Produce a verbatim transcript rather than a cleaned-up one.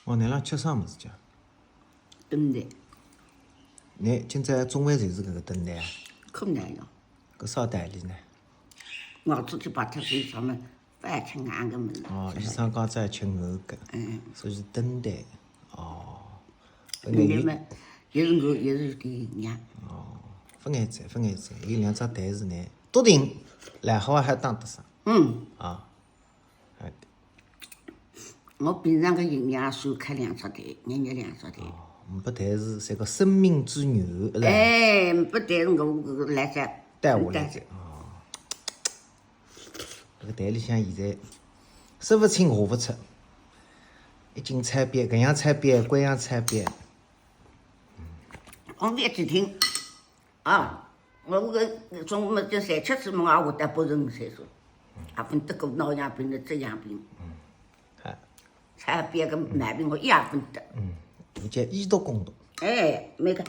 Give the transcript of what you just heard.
哦，侬辣吃啥物事叫？等待，侬今朝中饭侪是搿个等待啊？困难哟。搿啥道理呢？我出去摆脱是啥么饭吃硬个物事。哦，医生讲再吃硬个，嗯，所以是等待。哦，搿那眼么也是我也是个营养。哦，勿碍哉，勿碍哉，有两只台子呢，笃定，来好还打得上嗯，啊。哎，我平常个营养是开两只台，日日两只台。哦，呒拨台子是个生命之源，来，哎，呒拨台子我搿个来着，带下来哉。哦，搿个台里向现在说勿清话勿出，一径拆边，搿样拆边，搿样拆边。我覅去听啊，我搿中午么就三吃吃么，我得不人岁数，也分得过脑样病的这样病，哎，才别个毛病我也分得。嗯，搿叫医毒攻毒。哎，没个。